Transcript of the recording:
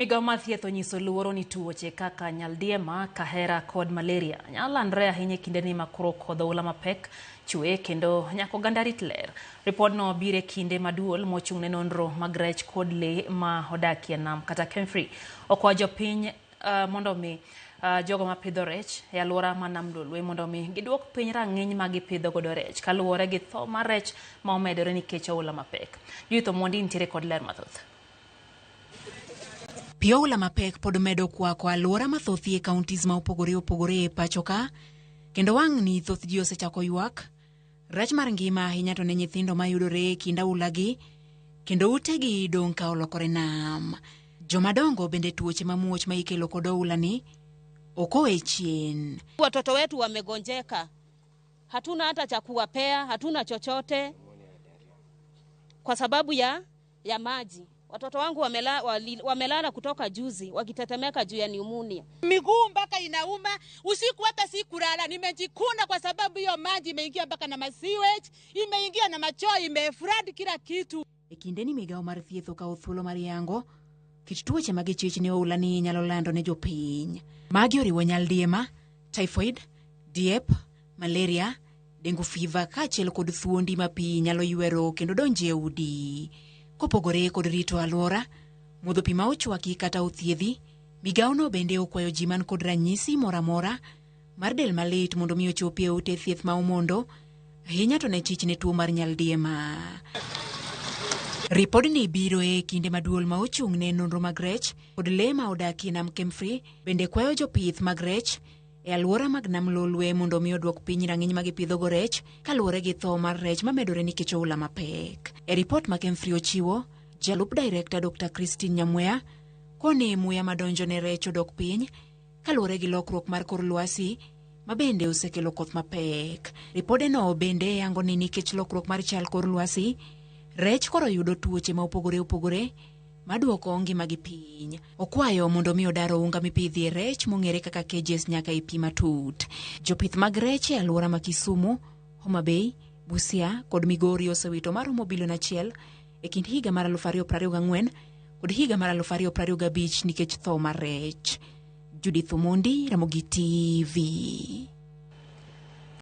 Migawo mar thieth onyiso luoro ni tuoche kaka nyaldiema, kahera kod malaria nyalo landore ahinya e kindeni ma koro kodh oula mapek chwe kendo nyaka oganda rit ler. Ripodno biro e kinde ma duol mochung' ne nonro mag rech kod lee ma odakie nam kata KEMFRI okwayo jopiny uh, mondo mi uh, jogo mapidho rech e alwora ma nam Lolwe mondo mi giduok piny rang'iny ma gipidho godo rech kaluwore gi tho mar rech ma omedore nikech oula mapek. Judith Omondi nitiere kod ler mathoth. Pi oula mapek pod medo kwako alwora mathoth e counties ma opogore opogore e pacho ka, kendo wang'ni thoth ji osechako ywak rach mar ngima ahinya to ne nyithindo mayudore e kind aulagi kendo utegi dong' ka olokore nam. Jomadongo bende tuoche mamuoch ma ikelo kod oulani ok owe chien. Watoto wetu wamegonjeka, hatuna hata cha kuwapea, hatuna chochote kwa sababu ya maji. Watoto wangu wamelala kutoka juzi wakitetemeka juu ya pneumonia. Miguu mpaka inauma, usiku hata sikulala, nimejikuna kwa sababu hiyo maji imeingia mpaka na masewage, imeingia na machoo, imeflood kila kitu. E kindeni migawo mar thieth okawo thuolo mar yango kit tuoche ma gichich ni oula ni nyalo lando ne jopiny. Magi oriwo nyaldiema, typhoid, diep, malaria, dengue fever kaachiel kod thuondi ma pi nyalo ywero kendo donjo e udi. Kopogore kod rito alwora, modho pi ma ochwaki kata othiedhi, migawono bende okwayo ji man kod ranyisi moro amora mar del malit mondo mi ochopi e ute thieth ma omondo, ahinya to ne chich ne tuo mar nyaldiema. Ripodni biro e kinde ma duol ma ochung' ne nonro mag rech kod lee ma odakie nam KEMFRI bende kwayo jopith mag rech e alwora mag nam Lolwe mondo mi oduok piny rang'iny ma gipidhogo rech kaluwore gi tho mar rech mamedore nikech oula mapek. E ripot ma KEMFRI ochiwo, jalup director Dr. Christine Nyamweya koni muya madonjo ne rech odok piny kaluwore gi lokruok mar kor lwasi ma bende osekelo koth mapek. Ripodeno bende yango ni nikech lokruok mar chal kor lwasi, rech koro yudo tuoche ma opogore opogore maduoko ngimagi piny. Okwayo mondo mi odar ounga mipidhie rech mong'ere kaka cages nyaka e pi matut. Jopith mag rech e alwora ma Kisumu, Homa Bay, Busia kod Migori osewito maromo bilion 1 e kind higa mar 2024 kod higa mar 2025 nikech tho mar rech. Judith Omondi, Ramogi TV.